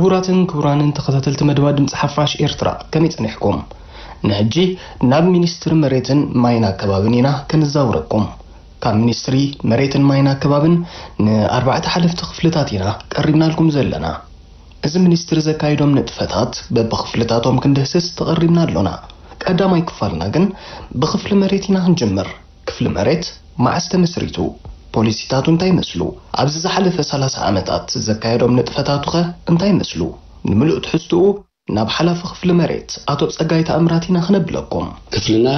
ክቡራትን ክቡራንን ተኸታተልቲ መደባት ድምፂ ሓፋሽ ኤርትራ፣ ከመይ ጸኒሕኩም? ንሕጂ ናብ ሚኒስትሪ መሬትን ማይን ኣከባብን ኢና ከነዛውረኩም። ካብ ሚኒስትሪ መሬትን ማይን ኣከባብን ንኣርባዕተ ሓለፍቲ ክፍልታት ኢና ቀሪብናልኩም ዘለና። እዚ ሚኒስትሪ ዘካይዶም ንጥፈታት በብክፍልታቶም ክንድህስስ ተቐሪብና ኣሎና። ቀዳማይ ክፋልና ግን ብክፍሊ መሬት ኢና ክንጅምር። ክፍሊ መሬት መዓስ ተመስሪቱ? ፖሊሲታቱ እንታይ ይመስሉ? ኣብዚ ዝሓለፈ ሰላሳ ዓመታት ዘካየዶም ንጥፈታቱኸ እንታይ ይመስሉ? ንምሉእ ትሕዝትኡ ናብ ሓላፊ ክፍሊ መሬት ኣቶ ጸጋይ ተኣምራት ኢና ክነብለኩም። ክፍልና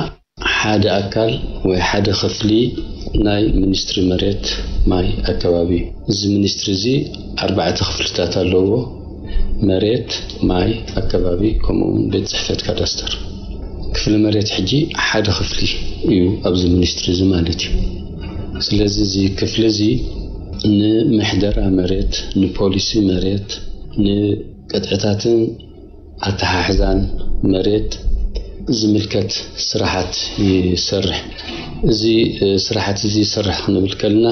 ሓደ ኣካል ወይ ሓደ ክፍሊ ናይ ሚኒስትሪ መሬት፣ ማይ፣ ኣከባቢ እዩ። እዚ ሚኒስትሪ እዚ ኣርባዕተ ክፍልታት ኣለዎ። መሬት፣ ማይ፣ ኣከባቢ፣ ከምኡ እውን ቤት ጽሕፈት ካዳስተር። ክፍሊ መሬት ሕጂ ሓደ ክፍሊ እዩ ኣብዚ ሚኒስትሪ እዚ ማለት እዩ። ስለዚ እዚ ክፍሊ እዚ ንምሕደራ መሬት፣ ንፖሊሲ መሬት፣ ንቅጥዕታትን ኣተሓሕዛን መሬት ዝምልከት ስራሓት ይሰርሕ። እዚ፣ እ፣ ስራሓት እዚ ይሰርሕ ክንብል ከለና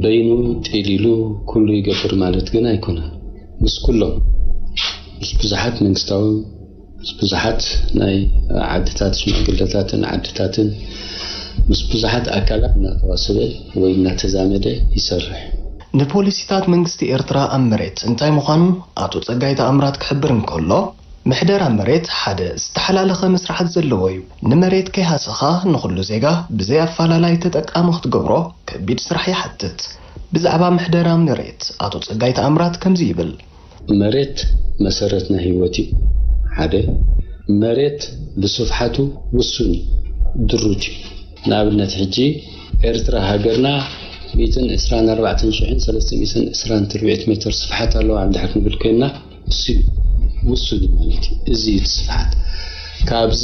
በይኑ ጢሊሉ ኩሉ ይገብር ማለት ግን ኣይኮነን። ምስ ኩሎም፣ ምስ ብዙሓት መንግስታዊ፣ ምስ ብዙሓት ናይ ዓድታት፣ ሽማግለታትን ዓድታትን፣ ምስ ብዙሓት ኣካላት እናተዋሰበ ወይ እናተዛመደ ይሰርሕ። ንፖሊሲታት መንግስቲ ኤርትራ ኣብ መሬት እንታይ ምዃኑ ኣቶ ጸጋይ ተኣምራት ክሕብር እንከሎ፣ ምሕደራ መሬት ሓደ ዝተሓላለኸ መስርሓት ዘለዎ እዩ። ንመሬት ከይሃሰኻ ንኹሉ ዜጋ ብዘይ ኣፈላላይ ተጠቃሚ ክትገብሮ ከቢድ ስራሕ ይሓትት። ብዛዕባ ምሕደራ መሬት ኣቶ ጸጋይ ተኣምራት ከምዚ ይብል። መሬት መሰረት ናይ ህይወት እዩ። ሓደ፣ መሬት ብስፍሓቱ ውሱን እዩ፣ ድሩት እዩ። ንኣብነት ሕጂ ኤርትራ ሃገርና ሚእትን ዕስራን ኣርባዕተን ሽሕን ሰለስተ ሚእትን ዕስራን ትርብዒት ሜትር ስፍሓት ኣለዋ እንድሕር ንብል ኮይንና፣ እሱ እዩ ውሱን ማለት እዩ። እዚ እዩ እቲ ስፍሓት። ካብዚ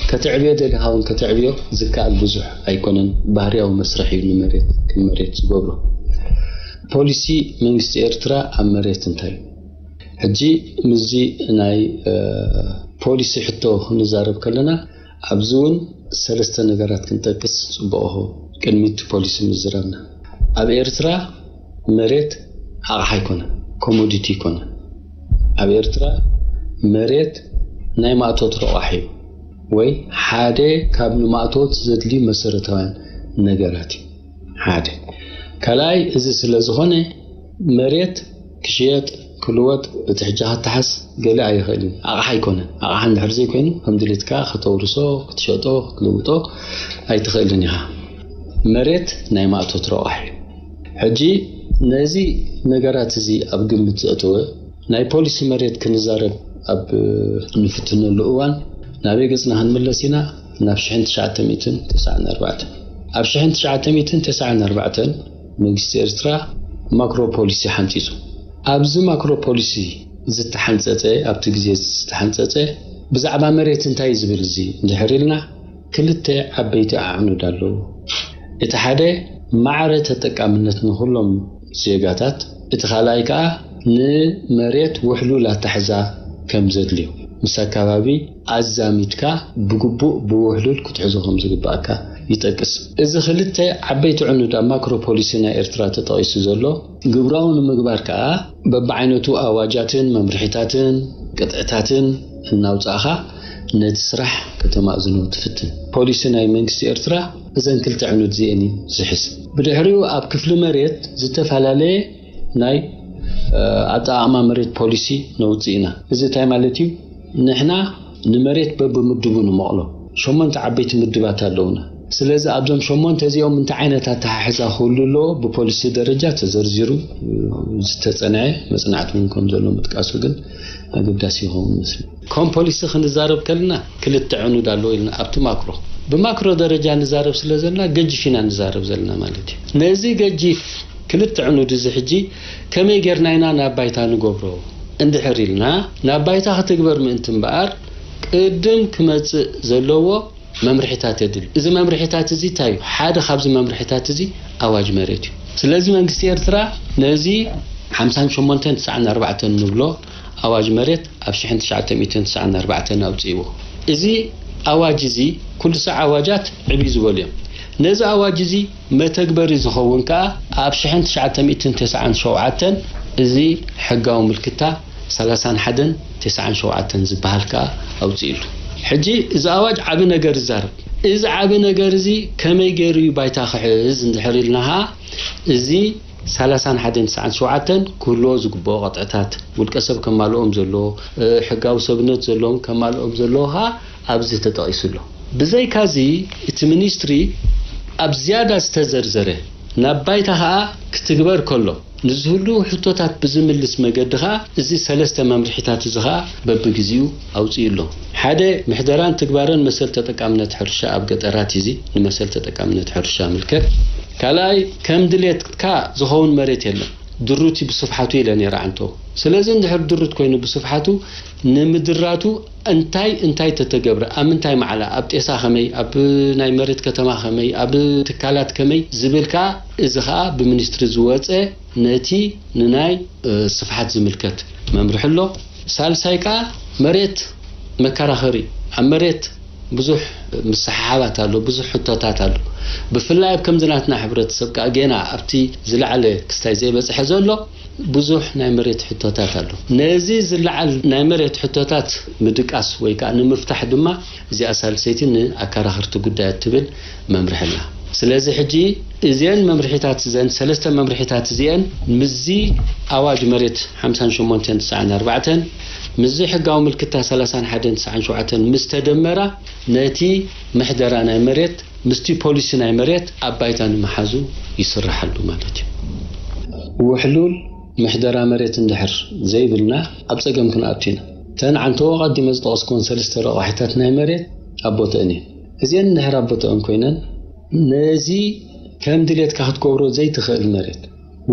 ከተዕብዮ ደሊኻ እውን ከተዕብዮ ዝከኣል ብዙሕ ኣይኮነን። ባህርያዊ መስርሕ እዩ ንመሬት ከም መሬት ዝገብሮ። ፖሊሲ መንግስቲ ኤርትራ ኣብ መሬት እንታይ እዩ? ሕጂ ምስዚ ናይ፣ እ፣ ፖሊሲ ሕቶ ክንዛረብ ከለና፣ ኣብዚ እውን ሰለስተ ነገራት ክንጠቅስ ጽቡቕ ይኸውን። ቅድሚ እቲ ፖሊሲ ምዝራብና፣ ኣብ ኤርትራ መሬት ኣቕሓ ኣይኮነን፣ ኮሞዲቲ ኣይኮነን። ኣብ ኤርትራ መሬት ናይ ማእቶት ረቋሒ እዩ፣ ወይ ሓደ ካብ ንማእቶት ዘድልዩ መሰረታውያን ነገራት እዩ። ሓደ። ካልኣይ፣ እዚ ስለ ዝኾነ መሬት ክሽየጥ፣ ክልወጥ፣ እቲ ሕጂ ከተሓስ ገለ ኣይኽእልን። ኣቕሓ ኣይኮነን። ኣቕሓ እንድሕር ዘይኮይኑ፣ ከም ድሌትካ ከተውርሶ፣ ክትሸጦ፣ ክትልውጦ ኣይትኽእልን ኢኻ። መሬት ናይ ማእቶት ረቋሒ እዩ። ሕጂ ነዚ ነገራት እዚ ኣብ ግምት ዘእተወ፣ ናይ ፖሊሲ መሬት ክንዛረብ ኣብ እንፍትነሉ እዋን፣ ናበይ ገጽና ክንምለስ ኢና? ናብ ሽሕን ትሽዓተ ሚእትን ተስዓን ኣርባዕተን። ኣብ ሽሕን ትሽዓተ ሚእትን ተስዓን ኣርባዕተን መንግስቲ ኤርትራ ማክሮ ፖሊሲ ሓንጺጹ። ኣብዚ ማክሮ ፖሊሲ ዝተሓንጸጸ፣ ኣብቲ ግዜ ዝተሓንጸጸ፣ ብዛዕባ መሬት እንታይ እዩ ዝብል እዚ እንድሕር ኢልና፣ ክልተ ዓበይቲ ኣዕኑድ ኣለዎ። እቲ ሓደ ማዕረ ተጠቃምነት ንኹሎም ዜጋታት፣ እቲ ካልኣይ ከኣ ንመሬት ውሕሉል ኣታሕዛ ከም ዘድልዮ፣ ምስ ኣከባቢ ኣዛሚድካ ብግቡእ ብውሕሉል ክትሕዞ ከም ዝግባኣካ ይጠቅስ። እዚ ክልተ ዓበይቲ ዕኑድ ኣብ ማክሮ ፖሊሲ ናይ ኤርትራ ተጠቒሱ ዘሎ፣ ግብራዊ ንምግባር ከኣ በብዓይነቱ ኣዋጃትን መምርሒታትን ቅጥዕታትን እናውጻእኻ ነቲ ስራሕ ከተማእዝኖ ትፍትን። ፖሊሲ ናይ መንግስቲ ኤርትራ እዘን ክልተ ዕኑድ እዚኤን እዩ ዝሕዝ። ብድሕሪኡ ኣብ ክፍሊ መሬት ዝተፈላለየ ናይ፣ እ፣ ኣጠቓቕማ መሬት ፖሊሲ ነውጽእ ኢና። እዚ እንታይ ማለት እዩ? ንሕና ንመሬት በብምድቡ ንመቕሎ። ሸሞንተ ዓበይቲ ምድባት ኣለውና። ስለዚ ኣብዞም ሸሞንተ እዚኦም እንታይ ዓይነት ኣተሓሕዛ ክህሉ ኣለዎ? ብፖሊሲ ደረጃ ተዘርዚሩ፣ እ፣ ዝተጸንዐ መጽናዕቲ እውን ከም ዘሎ ምጥቃሱ ግን ኣገዳሲ ይኸውን መስል። ከም ፖሊሲ ክንዛረብ ከለና ክልተ ዕኑድ ኣለዎ ኢልና ኣብቲ ማክሮ። ብማክሮ ደረጃ ንዛረብ ስለ ዘለና ገጂፍ ኢና ንዛረብ ዘለና ማለት እዩ። ነዚ ገጂፍ ክልተ ዕኑድ እዚ ሕጂ ከመይ ጌርና ኢና ናብ ባይታ ንገብሮ እንድሕር ኢልና፣ ናብ ባይታ ክትግበር ምእንቲ እምበኣር ቅድም ክመጽእ ዘለዎ መምርሒታት የድሊ። እዚ መምርሒታት እዚ እንታይ እዩ? ሓደ ካብዚ መምርሒታት እዚ ኣዋጅ መሬት እዩ። ስለዚ መንግስቲ ኤርትራ ነዚ ሓምሳን ሸሞንተን ትስዓን ኣርባዕተን ንብሎ ኣዋጅ መሬት ኣብ ሽሕን ትሽዓተ ሚእትን ትስዓን ኣርባዕተን ኣውጺእዎ። እዚ ኣዋጅ እዚ ኩሉ ሳዕ ኣዋጃት ዕብይ ዝበሉ እዮም። ነዚ ኣዋጅ እዚ መተግበሪ ዝኸውን ከኣ ኣብ ሽሕን ትሽዓተ ሚእትን ተስዓን ሸውዓተን እዚ ሕጋዊ ምልክታ ሰላሳን ሓደን ተስዓን ሸውዓተን ዝበሃል ከኣ ኣውፅእሉ። ሕጂ እዚ ኣዋጅ ዓቢ ነገር ይዛረብ። እዚ ዓቢ ነገር እዚ ከመይ ገይሩ እዩ ባይታ ክሕዝ እንድሕር ኢልናኻ፣ እዚ ሰላሳን ሓደን ተስዓን ሸውዓተን ክህልዎ ዝግብኦ ቅጥዕታት፣ ውልቀ ሰብ ከማልኦም ዘለዎ፣ ሕጋዊ ሰብነት ዘለዎም ከማልኦም ዘለዎ ኸኣ ኣብዚ ተጠቒሱ ኣሎ። ብዘይካዚ እቲ ሚኒስትሪ ኣብ ዝያዳ ዝተዘርዘረ፣ ናብ ባይታ ኸኣ ክትግበር ከሎ ንዝህልዉ ሕቶታት ብዝምልስ መገዲ ኸኣ እዚ ሰለስተ መምርሒታት እዚ ኸኣ በብግዜኡ ኣውፅኡ ኣሎ። ሓደ፣ ምሕደራን ትግባረን መሰል ተጠቃምነት ሕርሻ ኣብ ገጠራት እዩ። እዚ ንመሰል ተጠቃምነት ሕርሻ ምልከት። ካልኣይ፣ ከም ድሌትካ ዝኸውን መሬት የለን፣ ድሩት እዩ ብስፍሓቱ ኢለ ነይረ ዓንቶ። ስለዚ እንድሕር ድሩት ኮይኑ ብስፍሓቱ ንምድራቱ እንታይ እንታይ ተተገብረ፣ ኣብ ምንታይ ማዕላ፣ ኣብ ጤሳ ከመይ፣ ኣብ ናይ መሬት ከተማ ከመይ፣ ኣብ ትካላት ከመይ ዝብል ከኣ፣ እዚ ከኣ ብሚኒስትሪ ዝወፀ ነቲ ንናይ ስፍሓት ዝምልከት መምርሒ ኣሎ። ሳልሳይ ከኣ መሬት መከራኸሪ፣ ኣብ መሬት ብዙሕ ምስሕሓባት ኣሎ፣ ብዙሕ ሕቶታት ኣሎ። ብፍላይ ኣብ ከምዚ ናትና ሕብረተሰብ ከኣ ጌና ኣብቲ ዝለዓለ ክስታይ ዘይበጽሐ ዘሎ ብዙሕ ናይ መሬት ሕቶታት ኣሎ። ነዚ ዝለዓል ናይ መሬት ሕቶታት ምድቃስ ወይ ከኣ ንምፍታሕ ድማ እዚኣ ሳልሰይቲ ንኣከራኸርቲ ጉዳያት ትብል መምርሒ ኣላ። ስለዚ ሕጂ እዘን መምርሒታት፣ እዘን ሰለስተ መምርሒታት እዚአን ምስዚ ኣዋጅ መሬት ሓምሳን ሸሞንተን ትስዓን ኣርባዕተን፣ ምስዚ ሕጋዊ ምልክታ ሰላሳን ሓደን ትስዓን ሸውዓተን ምስ ተደመራ፣ ነቲ ምሕደራ ናይ መሬት ምስቲ ፖሊሲ ናይ መሬት ኣብ ባይታ ንምሓዙ ይስራሓሉ ማለት እዩ። ውሕሉል ምሕደራ መሬት እንድሕር ዘይብልና ኣብ ጸገም ክንኣቱ ኢና። እተን ዓንተዎ ቀዲመ ዝጠቐስኩወን ሰለስተ ረቋሒታት ናይ መሬት ኣብ ቦተአን እየን። እዚአን እንድሕር ኣብ ቦተአን ኮይነን፣ ነዚ ከም ድሌትካ ክትገብሮ ዘይትኽእል መሬት፣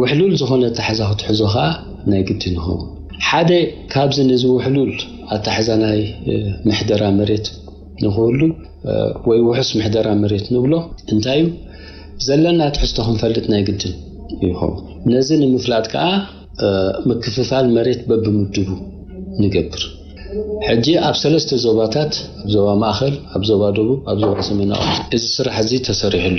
ውሕሉል ዝኾነ ኣታሕዛ ክትሕዞ ኸኣ ናይ ግድን ይኸውን። ሓደ ካብዚ ነዚ ውሕሉል ኣታሕዛ ናይ፣ እ፣ ምሕደራ መሬት ንኽህሉ፣ እ፣ ወይ ውሑስ ምሕደራ መሬት ንብሎ እንታይ እዩ? ዘለና ትሕዝቶ ክንፈልጥ ናይ ግድን ይኸውን። ነዚ ንምፍላጥ ከኣ፣ እ፣ ምክፍፋል መሬት በብምድቡ ንገብር። ሕጂ ኣብ ሰለስተ ዞባታት፣ ኣብ ዞባ ማእኸል፣ ኣብ ዞባ ደቡብ፣ ኣብ ዞባ ሰሜናዊ፣ እዚ ስራሕ እዚ ተሰሪሑ ኣሎ።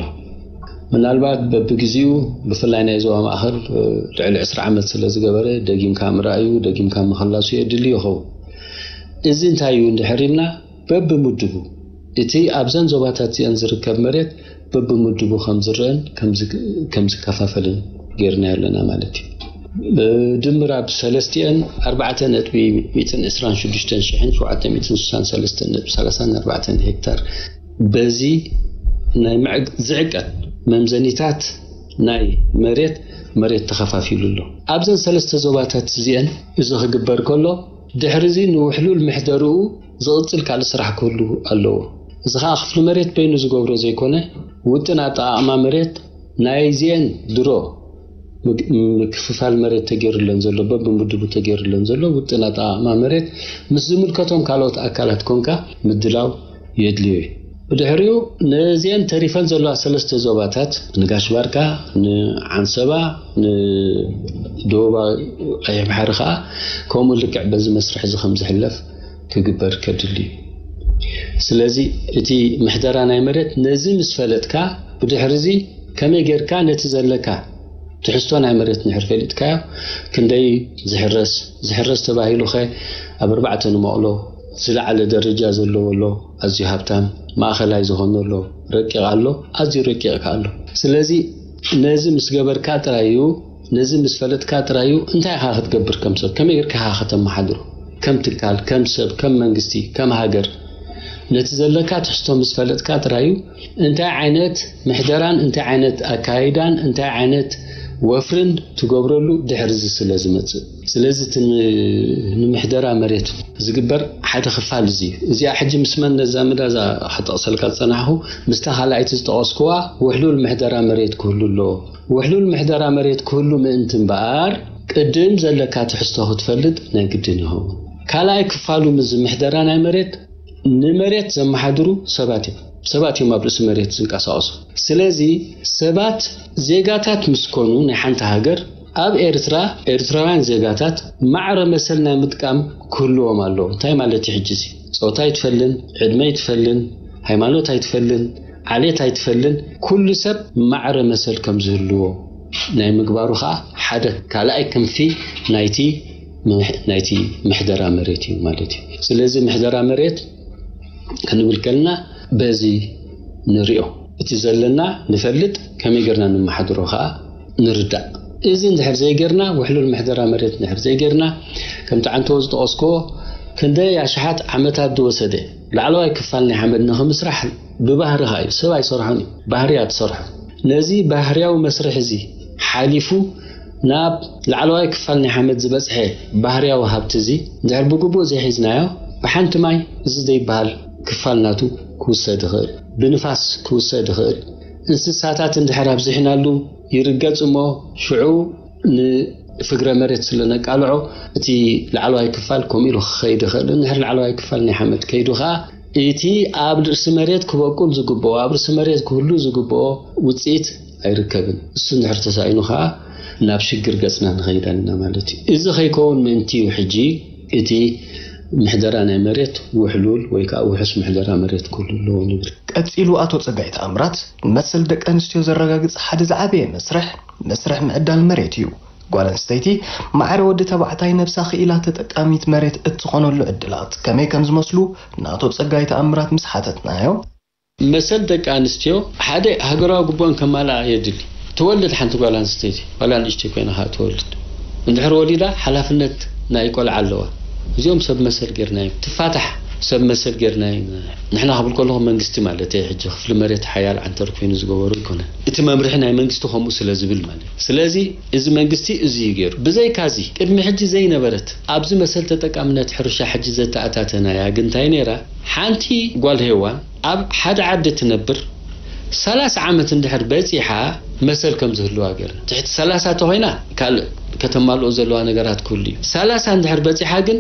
ምናልባት በብግዜኡ፣ ብፍላይ ናይ ዞባ ማእኸል፣ እ፣ ልዕሊ ዕስራ ዓመት ስለ ዝገበረ፣ ደጊምካ ምርኣዩ፣ ደጊምካ ምኽላሱ የድሊ ይኸውን። እዚ እንታይ እዩ እንድሕር ኢልና፣ በብምድቡ፣ እቲ ኣብዘን ዞባታት እዚአን ዝርከብ መሬት በብምድቡ ከም ዝረአን ከም ዝ-፣ ከም ዝከፋፈልን ጌርና ኣለና ማለት እዩ። ብድምር ኣብ ሰለስቲአን ኣርባዕተ ነጥቢ ሚእትን ዕስራን ሽዱሽተን ሽሕን ሸውዓተ ሚእትን ስሳን ሰለስተን ነጥቢ ሰላሳን ኣርባዕተን ሄክታር በዚ ናይ ምዕግ-፣ ዝዕቀን መምዘኒታት ናይ መሬት፣ መሬት ተኸፋፊሉ ኣሎ። ኣብዘን ሰለስተ ዞባታት እዚአን እዚ ክግበር ከሎ፣ ድሕሪ እዚ ንውሕሉል ምሕደርኡ ዝቕጽል ካልእ ስራሕ ክህሉ ኣለዎ። እዚ ኸኣ ክፍሊ መሬት በይኑ ዝገብሮ ዘይኮነ፣ ውጥን ኣጠቓቕማ መሬት ናይዚአን ድሮ ምግ-፣ ምክፍፋል መሬት ተገይሩለን ዘሎ፣ በብምድቡ ተገይሩለን ዘሎ ውጥን ኣጠቓቕማ መሬት ምስ ዝምልከቶም ካልኦት ኣካላት ኮንካ ምድላው የድልዮ እዩ። ብድሕሪኡ ነዚአን ተሪፈን ዘለዋ ሰለስተ ዞባታት፣ ንጋሽ ባርካ፣ ንዓንሰባ፣ ንደቡባዊ ቀይሕ ባሕሪ ኸኣ ከምኡ ልክዕ በዚ መስርሕ እዚ ከም ዝሕለፍ ክግበር ከድሊ እዩ። ስለዚ እቲ ምሕደራ ናይ መሬት ነዚ ምስ ፈለጥካ፣ ብድሕሪ እዚ ከመይ ጌርካ ነቲ ዘለካ ትሕዝቶ ናይ መሬት እንድሕር ፈሊጥካዮ፣ ክንደይ ዝሕረስ፣ ዝሕረስ ተባሂሉኸ ኣብ ኣርባዕተ ንመቕሎ፣ ዝለዓለ ደረጃ ዘለዎ ኣሎ፣ ኣዝዩ ሃብታም፣ ማእኸላይ ዝኾነ ኣሎ፣ ረቂቕ ኣሎ፣ ኣዝዩ ረቂቕ ከኣ ኣሎ። ስለዚ ነዚ ምስ ገበርካ ጥራይ እዩ፣ ነዚ ምስ ፈለጥካ ጥራይ እዩ እንታይ ኢኻ ክትገብር ከም ሰብ፣ ከመይ ጌርካ ኢኻ ከተመሓድሮ፣ ከም ትካል፣ ከም ሰብ፣ ከም መንግስቲ፣ ከም ሃገር፣ ነቲ ዘለካ ትሕዝቶ ምስ ፈለጥካ ጥራይ እዩ እንታይ ዓይነት ምሕደራን እንታይ ዓይነት ኣካይዳን እንታይ ዓይነት ወፍርን ትገብረሉ ድሕሪ እዚ ስለ ዝመጽእ። ስለዚ እቲ ን-፣ ንምሕደራ መሬት ዝግበር ሓደ ክፋል እዚ እዩ። እዚኣ ሕጂ ምስ መን ነዛምዳ እዛ ክጠቕሰልካ ዝጸናሕኹ? ምስታ ካልኣይቲ ዝጠቐስኩዋ ውሕሉል ምሕደራ መሬት ክህሉ ኣለዎ። ውሕሉል ምሕደራ መሬት ክህሉ ምእንቲ እምበኣር ቅድም ዘለካ ትሕዝቶ ክትፈልጥ ናይ ግድን ይኸውን። ካልኣይ ክፋሉ ምዚ ምሕደራ ናይ መሬት ንመሬት ዘመሓድሩ ሰባት እዮም። ሰባት እዮም ኣብ ርእሲ መሬት ዝንቀሳቐሱ። ስለዚ ሰባት ዜጋታት ምስ ኮኑ ናይ ሓንቲ ሃገር፣ ኣብ ኤርትራ ኤርትራውያን ዜጋታት ማዕረ መሰል ናይ ምጥቃም ክህልዎም ኣለዎ። እንታይ ማለት እዩ ሕጂ እዚ? ጾታ ኣይትፈልን፣ ዕድመ ኣይትፈልን፣ ሃይማኖት ኣይትፈልን፣ ዓሌት ኣይትፈልን፣ ኩሉ ሰብ ማዕረ መሰል ከም ዝህልዎ ናይ ምግባሩ ኸኣ ሓደ ካልኣይ ክንፊ ናይቲ ምሕ- ናይቲ ምሕደራ መሬት እዩ ማለት እዩ። ስለዚ ምሕደራ መሬት ክንብል ከልና በዚ ንሪኦ፣ እቲ ዘለና ንፈልጥ፣ ከመይ ጌርና ንመሓድሮ ከዓ ንርዳእ። እዚ እንድሕር ዘይጌርና፣ ውሕሉል ምሕደራ መሬት እንድሕር ዘይጌርና፣ ከምቲ ዓንተዎ ዝጠቐስክዎ፣ ክንደይ ኣሽሓት ዓመታት ዝወሰደ ላዕለዋይ ክፋል ናይ ሓመድ ንኽምስራሕ ብባህሪ ከዓ እዩ፣ ሰብ ኣይሰርሖን እዩ፣ ባህሪ እያ ትሰርሖ። ነዚ ባህርያዊ መስርሕ እዚ ሓሊፉ ናብ ላዕለዋይ ክፋል ናይ ሓመድ ዝበፅሐ ባህርያዊ ሃብቲ እዚ እንድሕር ብግቡእ ዘይሒዝናዮ፣ ብሓንቲ ማይ እዚ ዘይበሃል ክፋል ናቱ ክውሰድ ይኽእል፣ ብንፋስ ክውሰድ ይኽእል። እንስሳታት እንድሕር ኣብዚሕናሉ ይርገጽ እሞ፣ ሽዑ ንፍግረ መሬት ስለ ነቃልዖ፣ እቲ ላዕለዋይ ክፋል ከምኡ ኢሉ ክኸይድ ይኽእል። እንድሕር ላዕለዋይ ክፋል ናይ ሓመድ ከይዱ ኸኣ፣ እቲ ኣብ ርእሲ መሬት ክበቁል ዝግብኦ፣ ኣብ ርእሲ መሬት ክህሉ ዝግብኦ ውጽኢት ኣይርከብን። እሱ እንድሕር ተሳኢኑ ኸኣ፣ ናብ ሽግር ገጽና ንኸይድ ኣለና ማለት እዩ። እዚ ከይከውን ምእንቲ እዩ ሕጂ እቲ ምሕደራ ናይ መሬት ውሕሉል ወይ ከኣ ውሑስ ምሕደራ መሬት ክህሉ ኣለዎ ንብል። ቀጺሉ ኣቶ ጸጋይ ተኣምራት፣ መሰል ደቂ ኣንስትዮ ዘረጋግጽ ሓደ ዝዓበየ መስርሕ፣ መስርሕ ምዕዳል መሬት እዩ። ጓል ኣንስተይቲ ማዕረ ወዲ ተባዕታይ ነብሳ ክኢላ ተጠቃሚት መሬት እትኾነሉ ዕድላት ከመይ ከም ዝመስሉ ንኣቶ ጸጋይ ተኣምራት ምስ ሓተትናዮ፣ መሰል ደቂ ኣንስትዮ ሓደ ሃገራዊ ግቡእን ከማልኣ የድሊ። ትወልድ ሓንቲ ጓል ኣንስተይቲ፣ ጓል ኣንስተይቲ ኮይና ኸኣ ትወልድ። እንድሕር ወሊዳ ሓላፍነት ናይ ቆልዓ ኣለዋ። እዚኦም ሰብ መሰል ጌርናዮም። ትፋታሕ ሰብ መሰል ጌርናዮም። ንሕና ክብል ከለኹ መንግስቲ ማለት እየ። ሕጂ ክፍሊ መሬት ሓያል ዓንተር ኮይኑ ዝገበሩ ኣይኮነን። እቲ መምርሒ ናይ መንግስቲ ከምኡ ስለ ዝብል ማለት እዩ። ስለዚ እዚ መንግስቲ እዚ እዩ ገይሩ። ብዘይካዚ ቅድሚ ሕጂ ዘይነበረት ኣብዚ መሰል ተጠቃምነት ሕርሻ ሕጂ ዘተኣታተናያ ግን እንታይ ነይራ? ሓንቲ ጓል ሄዋን ኣብ ሓደ ዓዲ ትነብር ሰላሳ ዓመት እንድሕር በጺሓ መሰል ከም ዝህልዋ ገይርና። ትሕቲ ሰላሳ ተኾይና ካልእ ከተማልኦ ዘለዋ ነገራት ክህሉ እዩ። ሰላሳ እንድሕር በጺሓ ግን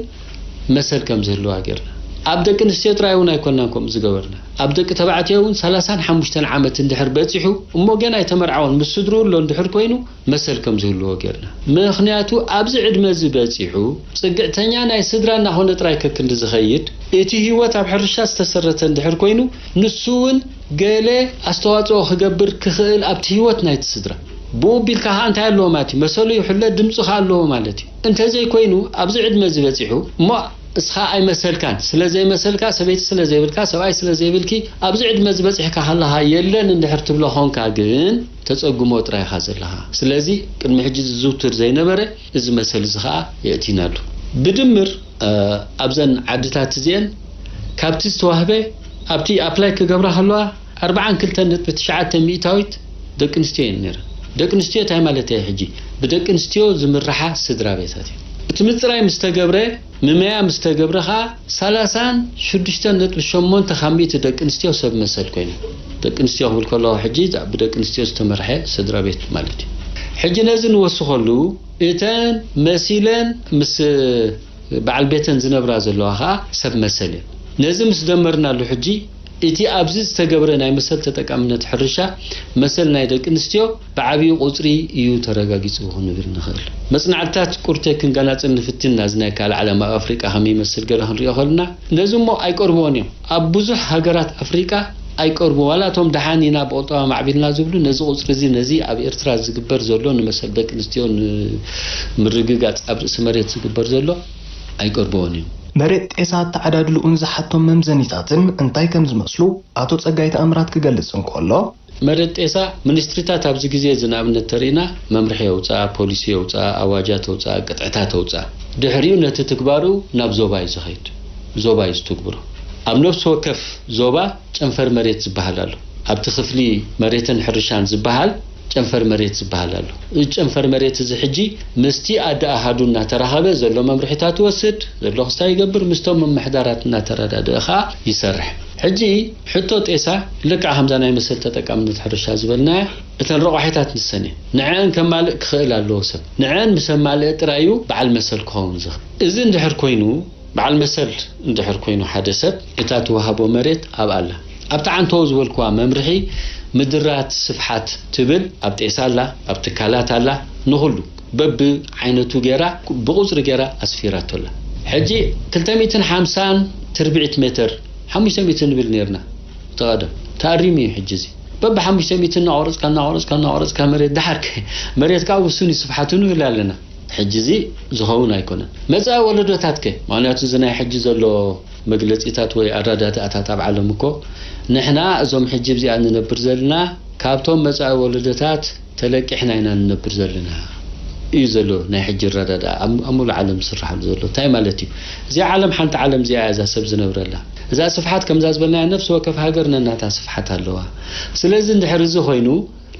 መሰል ከም ዝህልዋ ገይርና። ኣብ ደቂ ኣንስትዮ ጥራይ እውን ኣይኮናን ከምኡ ዝገበርና። ኣብ ደቂ ተባዕትዮ እውን ሰላሳን ሓሙሽተን ዓመት እንድሕር በጺሑ እሞ ገና ኣይተመርዓወን ምስ ስድርኡ ኣሎ እንድሕር ኮይኑ መሰል ከም ዝህልዎ ገይርና። ምኽንያቱ ኣብዚ ዕድመ እዚ በጺሑ ጽግዕተኛ ናይ ስድራ እናኾነ ጥራይ ከክንዲ ዝኸይድ፣ እቲ ህይወት ኣብ ሕርሻ ዝተሰረተ እንድሕር ኮይኑ ንሱ እውን ገለ ኣስተዋጽኦ ክገብር ክኽእል ኣብቲ ህይወት ናይቲ ስድራ። ብኡ ቢልካ ኸኣ እንታይ ኣለዎ ማለት እዩ? መሰሉ ይሕሎ፣ ድምፂ ኸኣ ኣለዎ ማለት እዩ። እንተዘይኮይኑ ኣብዚ ዕድመ እዚ በጺሑ እሞ እስኻ ኣይመሰልካን፣ ስለ ዘይመሰልካ፣ ሰበይቲ ስለ ዘይብልካ፣ ሰብኣይ ስለ ዘይብልኪ፣ ኣብዚ ዕድመ እዚ በጺሕካ ከለኻ የለን እንድሕር ትብሎ ኾንካ ግን ተጸግሞ ጥራይ ኢኻ ዘለኻ። ስለዚ ቅድሚ ሕጂ ዝዝውትር ዘይነበረ እዚ መሰል እዚ ኸኣ የእቲናሉ። ብድምር ኣብዘን ዓድታት እዚአን ካብቲ ዝተዋህበ ኣብቲ ኣፕላይ ክገብራ ከለዋ ኣርብዓን ክልተን ነጥቢ ትሽዓተ ሚእታዊት ደቂ ኣንስትዮ እየን ነይረን። ደቂ ኣንስትዮ እንታይ ማለት እየ? ሕጂ ብደቂ ኣንስትዮ ዝምርሓ ስድራ ቤታት እዩ። እቲ ምፅራይ ምስ ተገብረ፣ ምመያ ምስ ተገብረ ከዓ ሰላሳን ሽዱሽተን ነጥቢ ሸሞንተ ካብ ሚእቲ ደቂ ኣንስትዮ ሰብ መሰል ኮይነን። ደቂ ኣንስትዮ ክብል ከለኹ ሕጂ ብደቂ ኣንስትዮ ዝተመርሐ ስድራ ቤት ማለት እዩ። ሕጂ ነዚ ንወስኸሉ እተን መሲለን ምስ በዓል ቤተን ዝነብራ ዘለዋ ኸዓ ሰብ መሰል እየን። ነዚ ምስ ደመርናሉ ሕጂ እቲ ኣብዚ ዝተገብረ ናይ መሰል ተጠቃምነት ሕርሻ መሰል ናይ ደቂ ኣንስትዮ ብዓብዩ ቁፅሪ እዩ ተረጋጊፁ ክንብል ንኽእል። መፅናዕትታት ቁርተ ክንገናፅል ንፍትን ኢና። እዚ ናይ ካልእ ዓለም ኣብ ኣፍሪቃ ከመይ ይመስል ገለ ክንሪኦ ከለና ነዚ እሞ ኣይቀርብዎን እዮም። ኣብ ብዙሕ ሃገራት ኣፍሪቃ ኣይቀርቡ ዋላ እቶም ደሓን ኢና ብቁጠባ ማዕቢልና ዝብሉ ነዚ ቁፅሪ እዚ ነዚ ኣብ ኤርትራ ዝግበር ዘሎ ንመሰል ደቂ ኣንስትዮ ንምርግጋፅ ኣብ ርእሲ መሬት ዝግበር ዘሎ ኣይቀርብዎን እዮም። መሬት ጤሳ ኣተዓዳድልኡን ዝሓቶም መምዘኒታትን እንታይ ከም ዝመስሉ ኣቶ ጸጋይ ተኣምራት ክገልጽ እንከሎ፣ መሬት ጤሳ ሚኒስትሪታት ኣብዚ ግዜ እዚ ንኣብነት ተሪእና መምርሒ የውፅኣ፣ ፖሊሲ የውፅኣ፣ ኣዋጃት የውፅኣ፣ ቅጥዕታት የውፅኣ። ድሕሪኡ ነቲ ትግባሩ ናብ ዞባ እዩ ዝኸይድ። ዞባ እዩ ዝትግብሮ። ኣብ ነፍሲ ወከፍ ዞባ ጨንፈር መሬት ዝበሃል ኣሎ። ኣብቲ ክፍሊ መሬትን ሕርሻን ዝበሃል ጨንፈር መሬት ዝበሃል ኣሎ። እዚ ጨንፈር መሬት እዚ ሕጂ ምስቲ ኣደ ኣሃዱ እናተራኸበ ዘሎ መምርሒታት ይወስድ፣ ዘሎ ክስታይ ይገብር፣ ምስቶም ምምሕዳራት እናተረዳድአ ኸዓ ይሰርሕ። ሕጂ ሕቶ ጤሳ ልክዕ ከምዛ ናይ መሰል ተጠቃምነት ሕርሻ ዝበልናያ እተን ረቋሒታት ንሰን እየን። ንዐን ከማልእ ክኽእል ኣለዎ ሰብ። ንዐን ምስ ኣማልአ ጥራይ እዩ በዓል መሰል ክኸውን ዝኽእል። እዚ እንድሕር ኮይኑ በዓል መሰል እንድሕር ኮይኑ ሓደ ሰብ እታ ትወሃቦ መሬት ኣብኣ ኣላ። ኣብቲ ዓንተዎ ዝበልክዋ መምርሒ ምድራት ስፍሓት ትብል ኣብ ጤሳ ኣላ፣ ኣብ ትካላት ኣላ፣ ንኹሉ በቢ ዓይነቱ ገይራ ብቁፅሪ ገይራ ኣስፊራቶ ኣላ። ሕጂ ክልተ ሚእትን ሓምሳን ትርብዒት ሜትር፣ ሓሙሽተ ሚእቲ ንብል ነርና እቲ ቀደም፣ ተኣሪሙ እዩ ሕጂ እዚ። በቢ ሓሙሽተ ሚእቲ እናቆረፅካ እናቆረፅካ እናቆረፅካ መሬት ደሓር ከ-፣ መሬት ከዓ ውሱን እዩ ስፍሓቱ ንብል ኣለና። ሕጂ እዚ ዝኸውን ኣይኮነን። መጻኢ ወለዶታት ከ? ምኽንያቱ እዚ ናይ ሕጂ ዘሎ መግለጺታት ወይ ኣረዳድኣታት ኣብ ዓለም እኮ፣ ንሕና እዞም ሕጂ ኣብዚኣ ንነብር ዘለና ካብቶም መጻኢ ወለዶታት ተለቂሕና ኢና ንነብር ዘለና እዩ ዘሎ ናይ ሕጂ ኣረዳድኣ ኣብ፣ ኣብ ሙሉእ ዓለም ዝስራሓሉ ዘሎ። እንታይ ማለት እዩ? እዚኣ ዓለም ሓንቲ ዓለም እዚኣ እያ፣ እዛ ሰብ ዝነብረላ። እዛ ስፍሓት ከምዛ ዝበልናያ ነፍሲ ወከፍ ሃገር ነናታ ስፍሓት ኣለዋ። ስለዚ እንድሕር እዚ ኮይኑ፣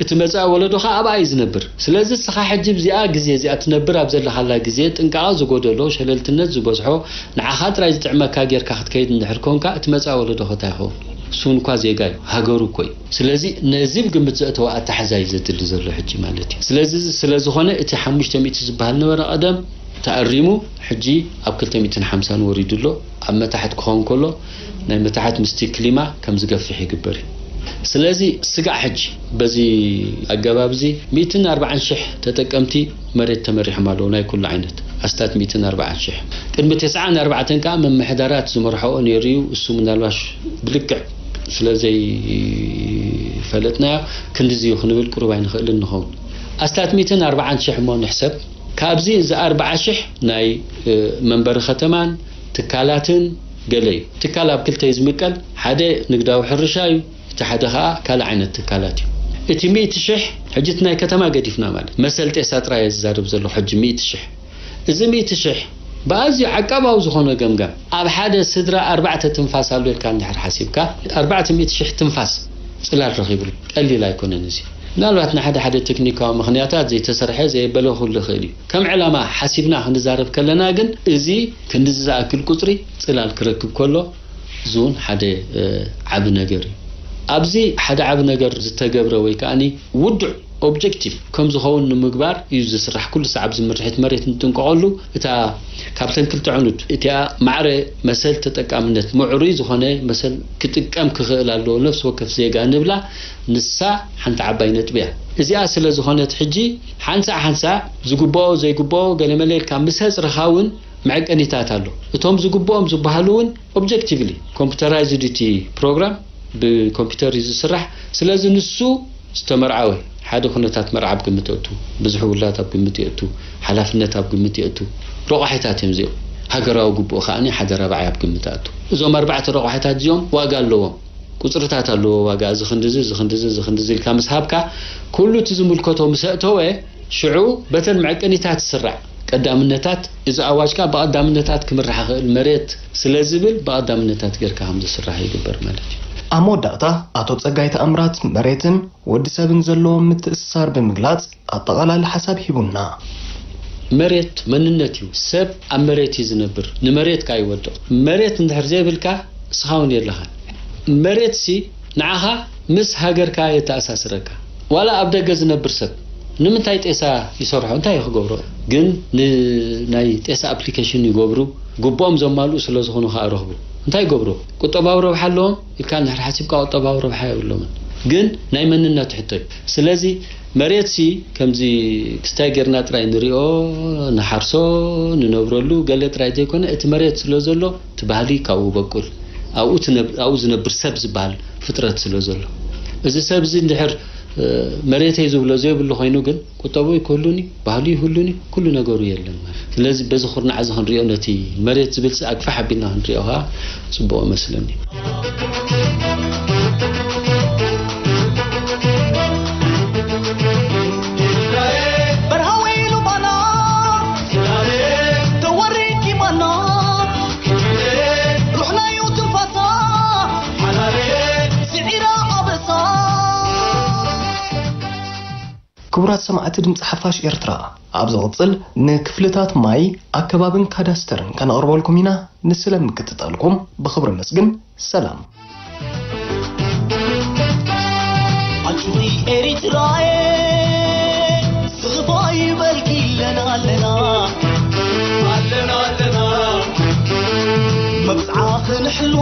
እቲ መጻኢ ወለዶ ኸኣ ኣብኣ እዩ ዝነብር። ስለዚ እስኻ ሕጂ ኣብዚኣ ግዜ እዚኣ ትነብር ኣብ ዘለኻላ ግዜ ጥንቃቐ ዝጎደሎ፣ ሸለልትነት ዝበዝሖ፣ ንዓኻ ጥራይ ዝጥዕመካ ጌርካ ክትከይድ እንድሕር ኮንካ፣ እቲ መጻኢ ወለዶ ኸ እንታይ ይኸውን? እሱ እውን እኳ ዜጋ እዩ፣ ሃገሩ እኮ እዩ። ስለዚ ነዚ ኣብ ግምት ዘእተወ ኣተሓሕዛ እዩ ዘድሊ ዘሎ ሕጂ ማለት እዩ። ስለዚ እዚ ስለ ዝኾነ እቲ ሓሙሽተ ሚእቲ ዝበሃል ነበረ ቀደም ተኣሪሙ፣ ሕጂ ኣብ ክልተ ሚእትን ሓምሳን ወሪዱ ኣሎ። ኣብ መታሕት ክኸውን ከሎ ናይ መታሕት ምስቲ ክሊማ ከም ዝገፍሕ ይግበር እዩ። ስለዚ ስጋዕ ሕጂ በዚ ኣገባብ እዚ ሚእትን ኣርባዓን ሽሕ ተጠቀምቲ መሬት ተመሪሖም ኣለዉ፣ ናይ ኩሉ ዓይነት ኣስታት ሚእትን ኣርባዓን ሽሕ። ቅድሚ ተስዓን ኣርባዕተን ከኣ ምምሕዳራት ዝመርሖኦ ነይሩ እዩ። እሱ ምናልባሽ ብልክዕ ስለ ዘይፈለጥናዮ ክንድዚ እዩ ክንብል ቅሩብ ኣይንኽእልን ንኸውን። ኣስታት ሚእትን ኣርባዓን ሽሕ እሞ ንሕሰብ። ካብዚ እዚ ኣርባዓ ሽሕ ናይ፣ እ፣ መንበሪ ከተማን ትካላትን ገለ እዩ። ትካል ኣብ ክልተ እዩ ዝምቀል። ሓደ ንግዳዊ ሕርሻ እዩ፣ እቲ ሓደ ኸኣ ካልእ ዓይነት ትካላት እዩ። እቲ ሚእቲ ሽሕ፣ ሕጂ እቲ ናይ ከተማ ገዲፍና ማለት፣ መሰል ጤሳ ጥራይ እየ ዝዛረብ ዘለኹ ሕጂ፣ ሚእቲ ሽሕ። እዚ ሚእቲ ሽሕ ብኣዝዩ ዓቃባዊ ዝኾነ ገምጋም፣ ኣብ ሓደ ስድራ ኣርባዕተ ትንፋስ ኣሎ ኢልካ እንድሕር ሓሲብካ፣ ኣርባዕተ ሚእቲ ሽሕ ትንፋስ ጽላል ረኺብሉ፣ ቀሊል ኣይኮነን እዚ። ምናልባት ንሓደ ሓደ ቴክኒካዊ ምኽንያታት ዘይተሰርሐ ዘየበለ ክህሉ ይኽእል እዩ። ከም ዕላማ ሓሲብና ክንዛረብ ከለና ግን፣ እዚ ክንድዚ ዝኣክል ቁጽሪ ጽላል ክረክብ ከሎ፣ እዚ እውን ሓደ፣ እ፣ ዓቢ ነገር እዩ። ኣብዚ ሓደ ዓቢ ነገር ዝተገብረ ወይ ከኣኒ ውዱዕ ኦብጀክቲቭ ከም ዝኸውን ንምግባር እዩ ዝስራሕ። ኩሉ ሰዓብ ዝምርሒት መሬት ንጥንቀቐሉ። እታ ካብተን ክልተ ዕኑድ እቲኣ ማዕረ መሰል ተጠቃምነት፣ ምዕሩይ ዝኾነ መሰል ክጥቀም ክኽእል ኣለዎ ነፍሲ ወከፍ ዜጋ ንብላ፣ ንሳ ሓንቲ ዓባይ ነጥቢ እያ። እዚኣ ስለ ዝኾነት ሕጂ ሓንሳእ ሓንሳእ ዝግብኦ ዘይግብኦ ገለመለ ኢልካ ምስ ኣጽረኻ እውን መዐቀኒታት ኣሎ። እቶም ዝግብኦም ዝበሃሉ እውን ኦብጀክቲቭሊ ኮምፒውተራይዝድ እቲ ፕሮግራም ብኮምፒውተር እዩ ዝስራሕ። ስለዚ ንሱ ዝተመርዓወ ሓደ ኩነታት መርዓ ኣብ ግምት የእቱ፣ ብዙሕ ውላድ ኣብ ግምት የእቱ፣ ሓላፍነት ኣብ ግምት የእቱ። ረቋሒታት እዮም እዚኦም። ሃገራዊ ግቡእ ከኣ ሓደ ራብዓይ ኣብ ግምት ኣእቱ። እዞም ኣርባዕተ ረቋሒታት እዚኦም ዋጋ ኣለዎም። ቁጽርታት ኣለዎ ዋጋ፣ እዚ ክንድዚ፣ እዚ ክንድዚ፣ እዚ ክንድዚ ኢልካ ምስ ሃብካ፣ ኩሉ እቲ ዝምልከቶ ምስ ኣእተወ፣ ሽዑ በተን መዐቀኒታት ይስራዕ። ቀዳምነታት፣ እዚ ኣዋጅ ከኣ ብቐዳምነታት ክምራሕ ይኽእል መሬት ስለ ዝብል ብቐዳምነታት ጌርካ ከም ዝስራሕ ይግበር ማለት እዩ። ኣብ መወዳእታ ኣቶ ጸጋይ ተኣምራት መሬትን ወዲ ሰብን ዘለዎም ምትእስሳር ብምግላጽ ኣጠቓላሊ ሓሳብ ሂቡና። መሬት መንነት እዩ። ሰብ ኣብ መሬት እዩ ዝነብር። ንመሬት ከኣ ይወድቕ። መሬት እንድሕር ዘይብልካ እስኻ እውን የለኻን። መሬትሲ ንዓኻ ምስ ሃገርካ የተኣሳስረካ። ዋላ ኣብ ደገ ዝነብር ሰብ ንምንታይ ጤሳ ይሰርሖ? እንታይ እዩ ክገብሮ? ግን ን-፣ ናይ ጤሳ ኣፕሊኬሽን ይገብሩ፣ ግቡኦም ዘማልኡ ስለ ዝኾኑ ከኣ ረኽቡ። እንታይ ይገብሩ? ቁጠባዊ ረብሓ ኣለዎም ኢልካ እንድሕር ሓሲብካ ቁጠባዊ ረብሓ የብሎምን። ግን ናይ መንነት ሕቶ እዩ። ስለዚ መሬትሲ ከምዚ ክስታይ ጌርና ጥራይ ንሪኦ፣ ንሓርሶ፣ ንነብረሉ ገለ ጥራይ ዘይኮነ፣ እቲ መሬት ስለ ዘሎ እቲ ባህሊ ካብኡ በቁል፣ ኣብኡ ትነብ-፣ ኣብኡ ዝነብር ሰብ ዝበሃል ፍጥረት ስለ ዘሎ፣ እዚ ሰብ እዚ እንድሕር፣ እ፣ መሬተይ ዝብሎ ዘይብሉ ኮይኑ ግን ቁጠቡ ይክህሉኒ፣ ባህሉ ይህሉኒ፣ ኩሉ ነገሩ የለን ማለት። ስለዚ በዚ ኩርናዕ እዚ ክንሪኦ፣ ነቲ መሬት ዝብል ሲ ኣግፋሕ ኣቢልና ክንሪኦ ከዓ ጽቡቕ መስለኒ። በርሃ ወይኑ ባና፣ ተወሪኪ ባና፣ ሩሕናዩ ትንፋሳ፣ ስዒራ ኣበሳ። ክቡራት ሰማዕቲ ድምፂ ሓፋሽ ኤርትራ፣ ኣብ ዝቕጽል ንክፍልታት ማይ፣ ኣከባብን ካዳስተርን ከነቕርበልኩም ኢና። ንስለ ምክትታልኩም ብኽብሪ ነመስግን። ሰላም። ኣንቺ ኤሪትራየ፣ ስኽፋ ይበልኪ ኣለና፣ ኣለና፣ ኣለና፣ ኣለና። መብጽዓ ክንሕሉ